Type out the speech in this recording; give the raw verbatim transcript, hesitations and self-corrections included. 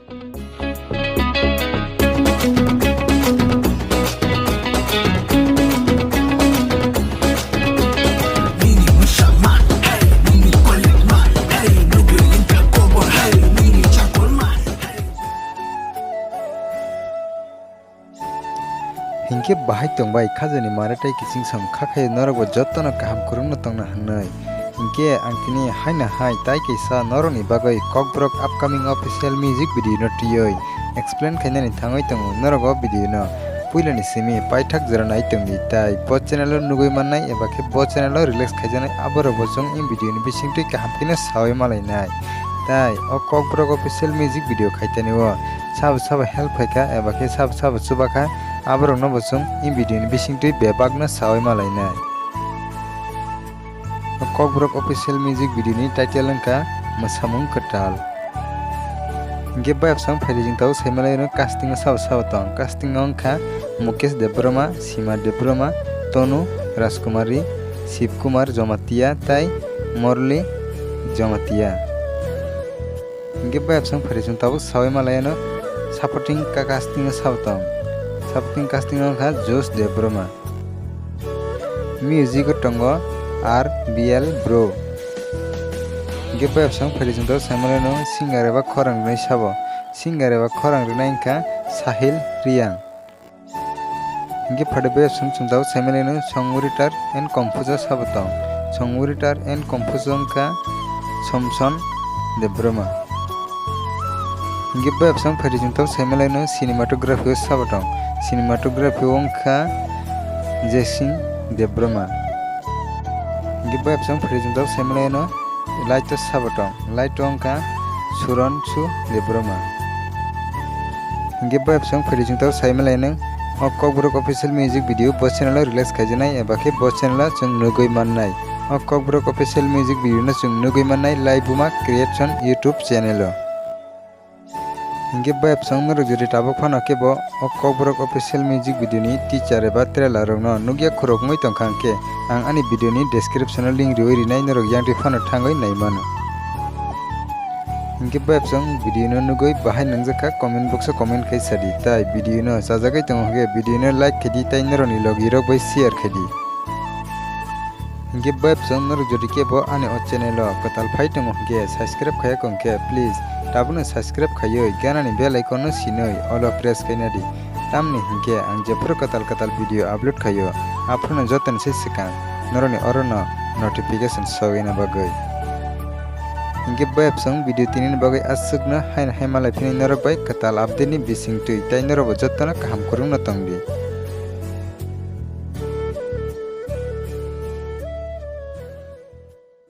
Hinkhe bahai tongbai khajani mare tei kiching sam kha khe norokbo jotono kaham kwrwngno tongna hwnwi. Hinkhe ang tini haino hai tai kaisa norokni bagwi Kokborok upcoming official music video no twiwi explain khainani thangwi tongo norok o video no puilani simi paithak jora nai tongdi tai bo channel o nugwi mannai eba khe bo channel o release khaijaknai aborokbo chwng in video ni bisingtwi kaham kheno sawi malainai. Tai o Kokborok official music video khaitani o sabo sabo help khaikha eba khe sabo sabo chubakha aborokno bo chwng in video ni bisingtwi bebakno sawi malainai. O Kokborok official music video ni title wngkha Mwsamung Kwtal. Hinkhe bayapsong phaidi jwng tabuk saimalaino casting o sabo sabo tong. Casting o wngkha Mukesh Debbarma, Sima Debbarma, Tonu Rajkumari, Shiv Kumar Jamatia tai Morli Jamatia. Hinkhe bayapsong phaidi jwng tabuk sawi malaino supporting ka casting o sabo tong. Supporting casting o wngkha Josh Debbarma. Music o tongo R B L Bro. Hinkhe bayapsong phaidi jwng tabuk saimalaino singer eba khorang rwnai sabo. Singer eba khorang rwnai wngkha Sahil Riang. Hinkhe phaidi bayapsong chwng tabuk saimalaino song writer and composer sabo tong. Song writer and composer wngkha Somson Debbarma. Hinkhe bayapsong phaidi jwng tabuk saimalaino cinematography o sabo tong. Cinematography o wngkha Jason Debbarma. Hinkhe bayapsong phaidi jwng tabuk saimalaino light o sabo tong. Light o wngkha Suransu Debbarma. Hinkhe bayapsong phaidi jwng tabuk saimalaino o Kokborok official music video bo channel o release khaijaknai eba khe bo channel o chwng nugwi mannai. O Kokborok official music video no chwng nugwi mannai Laibuma Creation YouTube channel o. Hinkhe bayapsong norok jodi tabuk phano khe bo o Kokborok official music video ni teaser eba trailer rokno nukya khoroknwi tongkha hinkhe ang ani video ni description o link riwi rinai norok yangtwi phano thangwi naimano. Hinkhe bayapsong video no nugwi bahai nangjakha comment box o comment khai sadi tai video no chajagwi tongo hinkhe video no like khaidi tai norokni logi rok bai share khaidi. Hinkhe bayapsong norok jodi kebo ani o channel o kwtal phai tongo hinkhe subscribe khaiya kong khe please tabukno subscribe khaiwi ganani bell icon no sinwi all o press khaina di. Tamni hinkhe ang jephuru kwtal kwtal video upload khaio aphuru no jotoni se swkang norokni oro no notification sogwina bagwi. Hinkhe bayapsong video tini ni bagwi aswkno haino hai malai phini norok bai kwtal update ni bisingtwi tai norok bo jotono kaham kwrwngno tongdi.